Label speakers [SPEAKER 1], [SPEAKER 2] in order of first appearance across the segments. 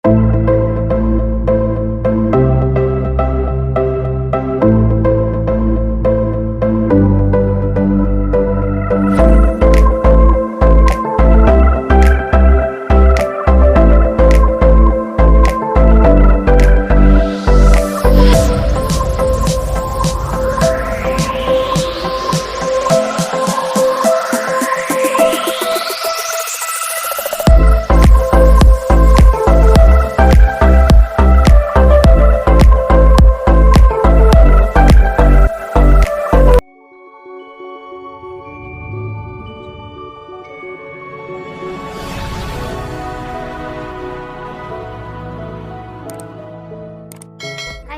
[SPEAKER 1] Hi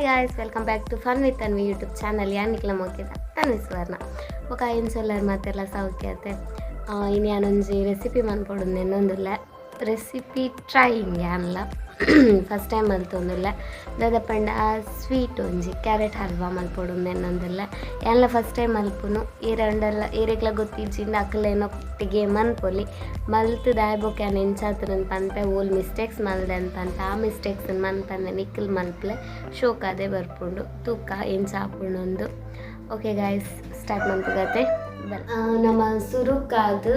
[SPEAKER 1] guys, welcome back to Fun with Tanvi YouTube channel. ಯಾನಿಕ್ಲ ಮೋಕಿದ Tanvi ಸುವರ್ಣ ಬೊಕ ಐನ್ ಮಾತೆಲ್ಲ ಸೌಖ್ಯತೆ. ಇನ್ನು ಯಾನೊಂಜಿ ರೆಸಿಪಿ ಮನ್ಪೊಡು ನೆನ್ನೊಂದುಲ್ಲ ರೆಸಿಪಿ ಟ್ರೈಯಿಂಗ್ ಯಾನ್ಲ ಫಸ್ಟ್ ಟೈಮ್ ಮಲ್ತೊಂದುಲ್ಲ. ದಾದ ಪಂಡ ಸ್ವೀಟ್ ಒಂಜಿ ಕ್ಯಾರೆಟ್ ಹಲ್ವಾ ಮಲ್ಪೊಡು ನೆನ್ನೊಂದುಲ್ಲ. ಯಾನ್ಲ ಫಸ್ಟ್ ಟೈಮ್ ಮಲ್ಪುನು. ಏರಂಡಲ ಏರೆಗ್ಲ ಗೊತ್ತಿಜ್ಜಿಂದ ಅಕ್ಲೆನೊಟ್ಟಿಗೆ ಮನ್ಪೊಲಿ ಮಲ್ತ್ ದಾಯ ಬೊಕ ಯಾನ್ ಎಂಚಾತುನಂದ್ ಪನ್ಪೆ, ಓಲ್ ಮಿಸ್ಟೇಕ್ಸ್ ಮಲ್ದೆ ಅಂತ ಪನ್ಪೆ. ಆ ಮಿಸ್ಟೇಕ್ಸ್ ಮನ್ಪಂದೆ ನಿಕ್ಕಲ್ ಮಲ್ಪಲೆ ಶೋಕಾದೆ ಬರ್ಪುಂಡು ತೂಕ ಎಂಚ ಆಪುಂಡೊಂದು. ಓಕೆ ಗಾಯ್ಸ್, ಸ್ಟಾರ್ಟ್ ಮನ್ಪುಗತೆ. ನಮ್ಮ ಸುರುಕಾದ್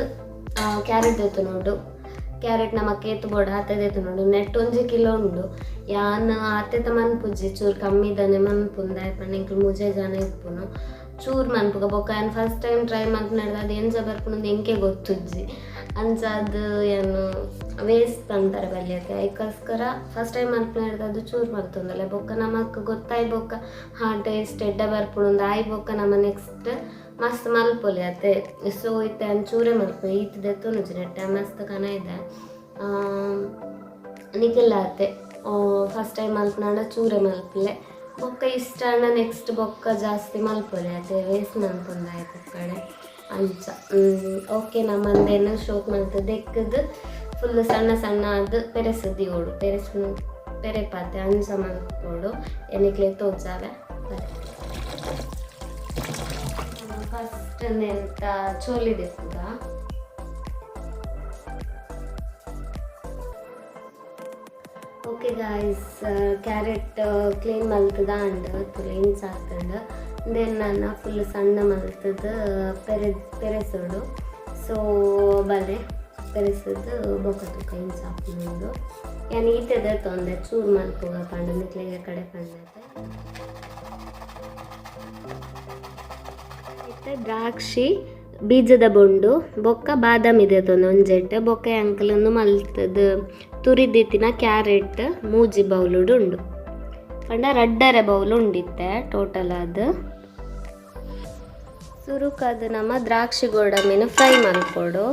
[SPEAKER 1] ಕ್ಯಾರೆಟ್ ದೆತ್ತೊನೊಡು. ಕ್ಯಾರೆಟ್ ನಮಕ್ ಏತ್ ಬೋಡು ಆತೆ ದೆತ್ತೊನೊಡು. ನೆಟ್ 1 ಕಿಲೋ ಉಂಡು. ಯಾನ್ ಆತೆತ ಮನ್ಪುಜಿ, ಚೂರು ಕಮ್ಮಿದನೆ ಮನ್ಪುನು. ದಾಯೆ ಪಂಡ ಎಂಕುಲು ಮೂಜೆ ಜನ ಇಪ್ಪುನು, ಚೂರು ಮನ್ಪುಗ. ಬೊಕ್ಕ ಯಾನ್ ಫಸ್ಟ್ ಟೈಮ್ ಟ್ರೈ ಮನ್ಪುನೆಡ್ದ್ ಅದು ಎಂಚ ಬರ್ಪುಂಡು ಎಂಕೆ ಗೊತ್ತುಜ್ಜಿ. ಅಂಚಾದ್ ಯಾನ್ ವೇಸ್ಟ್ ಪನ್ಪರೆ ಬಲ್ಲಿಯತೆ. ಐಕೋಸ್ಕರ ಫಸ್ಟ್ ಟೈಮ್ ಮನ್ಪುನೆಡ್ದ್ ಅದು ಚೂರು ಮಲ್ತೊಂದುಲ್ಲೆ. ಬೊಕ್ಕ ನಮಕ್ ಗೊತ್ತಾಯಿ ಬೊಕ್ಕ ಹಾ ಟೇಸ್ಟ್ ಎಡ್ಡೆ ಬರ್ಪುಂಡು ಆಯಿ ಬೊಕ್ಕ ನಮ ನೆಕ್ಸ್ಟ್ ಮಸ್ತ್ ಮಲ್ಪೊಲಿ ಅತೆ. ಸೊ ಇತ್ತೆ ಯಾನ್ ಚೂರೆ ಮಲ್ಪುವೆ, ಈತ್ ದೆತ್ತೊನುಜಿ ನೆಟ್ಟೆ ಮಸ್ತ್ ಕನ ಇದೆ. ನಿಕುಲ್ಲ ಅತೆ ಫಸ್ಟ್ ಟೈಮ್ ಮಲ್ಪುನಾಂಡ ಚೂರೆ ಮಲ್ಪುಲೆ. ಬೊಕ್ಕ ಇಷ್ಟ ಆಂಡ ನೆಕ್ಸ್ಟ್ ಬೊಕ್ಕ ಜಾಸ್ತಿ ಮಲ್ಪೊಲಿ ಅತೆ, ವೇಸ್ಟ್ ಮನ್ಪೊಂದಾಯ್ ಕುಕ್ಕಡೆ ಅಂಚ. ಓಕೆ, ನಮ್ಮಂದೇನು ಶೋಕ್ ಮಲ್ತ್ ದೆಕ್ಕದ್ ಫುಲ್ ಸಣ್ಣ ಸಣ್ಣ ಆದ್ ಪೆರೆಸು ದೀವೊಡು. ಪೆರೆಸು ಪೆರೆಪಾತೆ ಅಂಚ ಮಲ್ಪೊಡು. ಎನಿಕ್ಲೆ ತೋಜಾವೆ. ಫಸ್ಟ್ ಎಂತ ಚೋಲಿ ದೆಪ್ಪುಗ. ಓಕೆ ಗಾಯ್ಸ್, ಕ್ಯಾರೆಟ್ ಕ್ಲೀನ್ ಮಲ್ತದ ಅಂಡ್ ತುಲೆ ಇಂಚ ಆತುಂಡು. Then ನಾನು ಫುಲ್ ಸಣ್ಣ ಮಲ್ತದ ಪೆರೆಸೊಡು. ಸೊ ಬಲೆ ಪೆರೆಸದ್ ಬೊಕ ತೂಕ ಇಂಚ ಆಪುಂಡು. ಯಾನ್ ಈತೆ ದೆತ್ತೊಂದೆ ಚೂರು ಮಲ್ಪುಗ ಪಂಡ ನಿಕ್ಲೆಗ್ ಕಡೆ ಪಂಡತೆ. ಇತ್ತೆ ದ್ರಾಕ್ಷಿ ಬೀಜದ ಬೊಂಡು ಬೊಕ್ಕ ಬಾದಾಮಿ ದೆತ್ತೊಂದು ಒಂಜೆಟ್. ಬೊಕ್ಕ ಎಂಕುಲು ಮಲ್ತದ ತುರಿದಿತ್ತಿನ ಕ್ಯಾರೆಟ್ 3 ಬೌಲುಡು ಉಂಡು. ಪಂಡ 2.5 ಬೌಲ್ ಉಂಡಿತ್ತೆ ಟೋಟಲ್. ಅದು ಸುರುಕಾದ್ ನಮ್ಮ ದ್ರಾಕ್ಷಿ ಗೋಡಂಬಿನ ಫ್ರೈ ಮಲ್ಪೊಡು.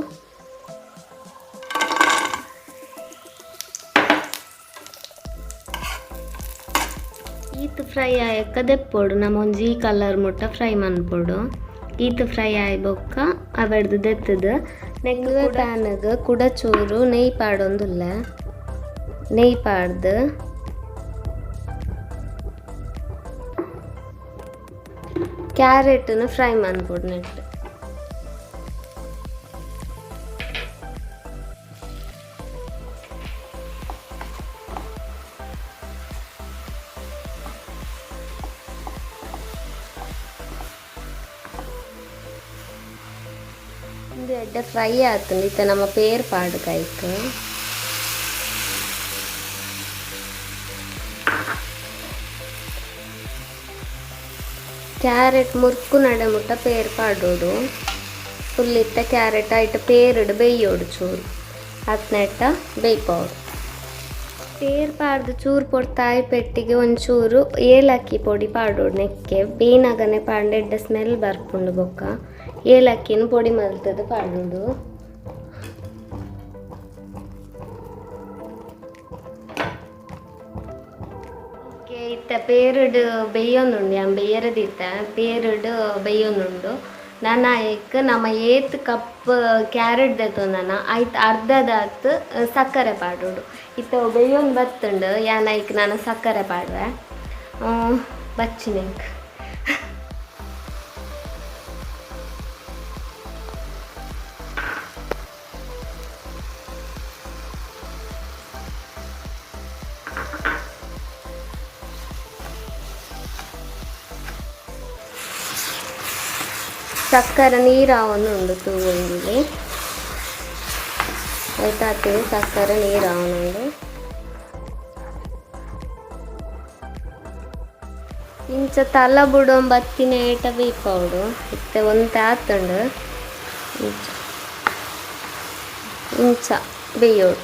[SPEAKER 1] ಈತ್ ಫ್ರೈ ಆಯಕ್ಕ ದೆಪ್ಪೊಡು. ನಮ್ಮ ಒಂಜಿ ಈ ಕಲರ್ ಮುಟ್ಟ ಫ್ರೈ ಮನ್ಪೊಡು. ಈತ್ ಫ್ರೈ ಆಯಿ ಬೊಕ್ಕ ಅವೆಡ್ದು ದೆತ್ತದು ನೆಕ್ಸ್ಟ್ ಪ್ಯಾನ್ಗ್ ಕುಡ ಚೂರು ನೆಯ್ ಪಾಡೊಂದುಲ್ಲ. ನೆಯ್ ಪಾಡ್ದು ಕ್ಯಾರೆಟ್ನ ಫ್ರೈ ಮನ್ಪೊಡು ನೆಟ್. ಇಂದು ಎಡ್ಡೆ ಫ್ರೈ ಆತುಂಡು. ಇತ್ತೆ ನಮ್ಮ ಪೇರ್ ಪಾಡು ಕೈಕ್. ಕ್ಯಾರೆಟ್ ಮುರ್ಕು ನಡೆ ಮುಟ್ಟ ಪೇರ್ ಪಾಡೋಡು. ಫುಲ್ ಇತ್ತೆ ಕ್ಯಾರೆಟ್ ಐಟ್ ಪೇರುಡು ಬೇಯೋಡು ಚೂರು ಹತ್ನೆಟ್ಟ ಬೇಯ್ಪಾವೊಡು. ಪೇರ್ ಪಾಡ್ದು ಚೂರು ಪೊರ್ತಾಯಿ ಪೆಟ್ಟಿಗೆ ಒಂಚೂರು ಏಲಕ್ಕಿ ಪೊಡಿ ಪಾಡೋಡು ನೆಕ್ಕೆ. ಬೇನಗನೆ ಪಾಂಡ ಎಡ್ಡೆ ಸ್ಮೆಲ್ ಬರ್ಪುಂಡು. ಬೊಕ್ಕ ಏಲಕ್ಕಿನ ಪೊಡಿ ಮಲ್ತದ ಪಾಡೋಡು. ಓಕೆ, ಇತ್ತೆ ಪೇರುಡು ಬೇಯೊಂದುಂಡು. ಯಾನ್ ಬೇಯರದಿತ್ತೆ ಪೇರುಡು ಬೇಯೊಂದುಂಡು. ನನ ಐಕ್ ನಮ ಏತ್ ಕಪ್ ಕ್ಯಾರೆಟ್ ದೆತ್ತೊಂದನ ಐತ್ ಅರ್ಧದಾತ್ ಸಕ್ಕರೆ ಪಾಡೋಡು. ಇತ್ತೆ ಅವು ಬೇಯೊಂದು ಬತ್ತುಂಡು. ಯಾನ್ ಐಕ್ ನನ ಸಕ್ಕರೆ ಪಾಡುವೆ ಬಚ್ಚಿನೆಂಕ್. ಸಕ್ಕರೆ ನೀರಾವೊಂದುಂಡು ತೂವೊಂದುಲ್ಲೆ. ಐತಾತೆ ಸಕ್ಕರೆ ನೀರಾವೊಂದುಂಡು. ಇಂಚ ತಲ ಬುಡೊಂಬತ್ತಿನೇಟ ಬೇಯ್ಪಾವೊಡು. ಇತ್ತೆ ಒಂತೆ ಆತುಂಡು. ಇಂಚ ಇಂಚ ಬೇಯೋಡು.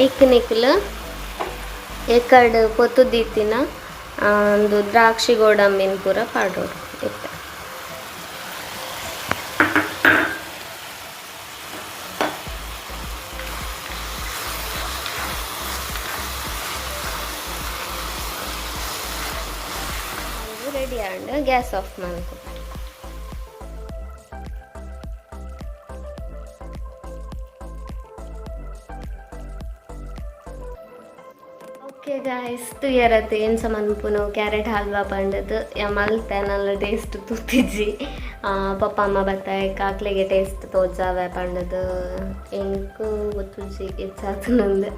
[SPEAKER 1] ಐಕ್ ನಿಕ್ಲ್ ಎಕಡ್ ಪೊತ್ತು ದೀತಿನ ಉಂದು ದ್ರಾಕ್ಷಿ ಗೋಡಂಬಿನ್ ಪೂರ ಪಾಡೊಡು ಇತ್ತೆ. ರೆಡಿ ಆಂಡ್, ಗ್ಯಾಸ್ ಆಫ್ ಮನ್ಪು. ಓಕೆ ಗಾಯ್ಸ್, ತೂಯರತ್ ಎಂಚ ಮನ್ಪುನು ಕ್ಯಾರೆಟ್ ಹಲ್ವಾ ಪಂಡದು. ಮಲ್ತೆ, ನಲ್ಲ ಟೇಸ್ಟ್ ತೂತಿಜ್ಜಿ. ಪಪ್ಪ ಅಮ್ಮ ಬತ್ತಾಯ್ ಕಾಕ್ಲೆಗೆ ಟೇಸ್ಟ್ ತೋಜಾವೆ ಪಂಡದು. ಎಂಕ್ ಗೊತ್ತುಜ್ಜಿ ಹೆಚ್ಚಾತುನಂದು.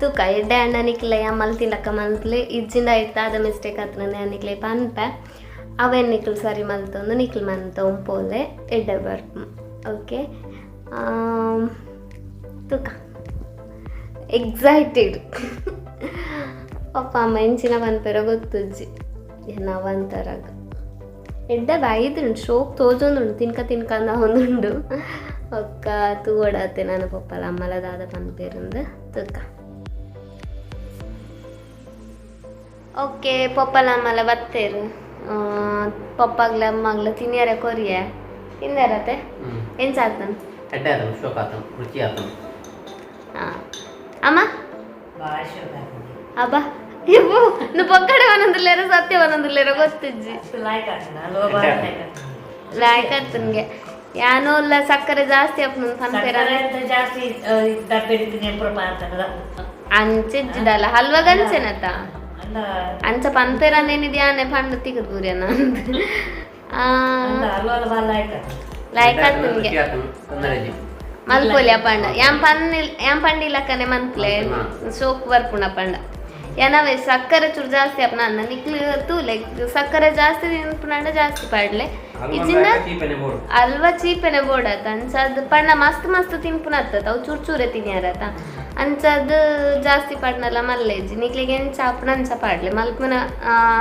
[SPEAKER 1] ತೂಕ, ಎಡ್ಡೆ ಅಣ್ಣ ನಿಕ್ಲೆ ಯಾ ಮಲ್ತಿಲಕ್ಕ ಮಲ್ತ್ಲೆ. ಇಜ್ಜಿಂಡ ಐತಾದ ಮಿಸ್ಟೇಕ್ ಆತನಂದು ನಿಕ್ಲೆ ಪನ್ಪೆ. ಅವೇನು ನಿಕ್ಲು ಸರಿ ಮಲ್ತೊಂದು ನಿಕ್ಲು ಮಂತ ಒಂಪೋಲೆ, ಎಡ್ಡೆ ಬರ್ಪು. ಓಕೆ, ತೂಕ, ಎಕ್ಸೈಟೆಡ್. ಪಪ್ಪ ಅಮ್ಮ ಎಂಚಿನ ಪನ್ಪೆರ ಗೊತ್ತುಜ್ಜಿ. ನಾವಂತರಾಗ ಎಡ್ಡೆ ಬೈದುಂಡು, ಶೋಕ್ ತೋಜೊಂದುಂಡು, ತಿನ್ಕ ತಿನ್ಕಂದ ಒಂದುಂಡು. ಒಕ್ಕ ತೂವೊಡಾತೆ ನಾನು ಪಪ್ಪಲ ಅಮ್ಮಲ ದಾದ ಪನ್ಪೆರಂದು ತೂಕ. ಓಕೆ, ಪಪ್ಪಲ ಅಮ್ಮಲ ಬತ್ತೇರು. ಪಪ್ಪಗ್ಲ ಅಮ್ಮಗ್ಲ ತಿನ್ಯರೆ ಕೊರಿಯೆ. ತಿಂದರತೆ? ಎಂಚ ಆತನ?
[SPEAKER 2] ಎಡ್ಡೆ ಆತನ, ಶೋಕ್ ಆತನ, ರುಚಿ ಆತನ.
[SPEAKER 1] ಹಾಂ, ಅಮ್ಮ.
[SPEAKER 3] ಭಾಳ ಶೋಕ್ ಆಗ್ತದೆ.
[SPEAKER 1] ಅಬ್ಬಾ, ಇವು నువ్వు ಪೊಕ್ಕಡೆ ಒಂದೊಂದುಲ್ಲೇರೋ ಸತ್ಯ ಒಂದೊಂದುಲ್ಲೇರೋ ಗೊತ್ತಿಜ್ಜಿ.
[SPEAKER 3] ಅಷ್ಟು ಲಾಯ್ಕ್ ಆಗ್ತದೆ ಹಲ್ವಾ, ಭಾಳ ಲಾಯ್ಕ್ ಆಗ್ತದೆ.
[SPEAKER 1] ಲಾಯ್ಕ್ ಆಗ್ತನ್ಗೆ ಯಾನೋ ಇಲ್ಲ, ಸಕ್ಕರೆ ಜಾಸ್ತಿ ಅಪ್ಪ ಪನ್ಪೇರ.
[SPEAKER 3] ಸಕ್ಕರೆ ಅಂತ ಜಾಸ್ತಿ ಡಬ್ಬೆ ನೆಂಪು ಪಾರ್ತದ.
[SPEAKER 1] ಅಂಚೆಜ್ಜಿದಲ್ಲ, ಹಲ್ವಾಗ ಅಂಚೆನತ?
[SPEAKER 3] ಅಂದ.
[SPEAKER 1] ಅಂಚ ಪನ್ಪೇರ ಅಂದೇನಿದ್ಯಾನೆ ಪಂಡು ತಿಗದ್ ಬೂರ್ಯನ.
[SPEAKER 3] ಅಂದ, ಹಲ್ವಾಲ ಭಾಳ ಲಾಯ್ಕ್ ಆಗ್ತದೆ.
[SPEAKER 1] ಲಾಯ್ಕ್ ಆಗ್ತನ್ಗೆ.
[SPEAKER 2] ರುಚಿ ಆತನ, ತೊಂದರೆ ಇಜ್ಜಿ.
[SPEAKER 1] ಮಲ್ಪೊಲಿ ಪಂಡ ಯಾನ್ ಪನ್ನಿ ಯಾನ್ ಪಂಡಿಲಕ್ಕನೆ ಮನ್ಪ್ಲೆ. ಸೋಕ್ ಬರ್ಪುಣ ಪಂಡ ಏನವೇ ಸಕ್ಕರೆ ಚೂರು ಜಾಸ್ತಿ ಅಪ್ಪ ನನ್ನ ನಿಕ್ಲು ತೂಲೆ. ಸಕ್ಕರೆ ಜಾಸ್ತಿ ತಿನ್ಪುನಂಡ ಜಾಸ್ತಿ ಪಾಡ್ಲೆ. ಇಜ್ಜಿಂದ
[SPEAKER 2] ಚೀಪನೆ ಬೋಡು.
[SPEAKER 1] ಅಲ್ವಾ, ಚೀಪೆನೆ ಬೋಡತ್ತ. ಅಂಚದ್ ಪಣ್ಣ ಮಸ್ತ್ ಮಸ್ತ್ ತಿನ್ಪುನ ಅತ್ತತ, ಅವು ಚೂರು ಚೂರೆ ತಿನ್ಯಾರತ. ಅಂಚದ್ ಜಾಸ್ತಿ ಪಾಡ್ನಲ್ಲ ಮಲ್ಲೆಜ್ಜಿ. ನಿಕ್ಲಿಗೆ ಎಂಚ ಆಪುನ ಅಂಚ ಪಾಡ್ಲೆ. ಮಲ್ಪುನ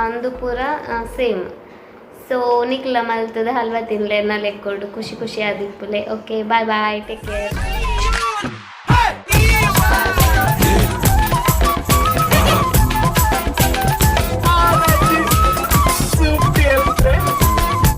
[SPEAKER 1] ಅಂದು ಪೂರ ಸೇಮ್. ಸೊ ನಿಕ್ಲ ಮಲ್ತದ ಹಲ್ವಾ ತಿನ್ಲೆ, ಎನ್ನ ಲೆಕ್ಕೊಡು, ಖುಷಿ ಖುಷಿ ಆದಿಪ್ಪುಲೆ. Okay, bye bye, take care.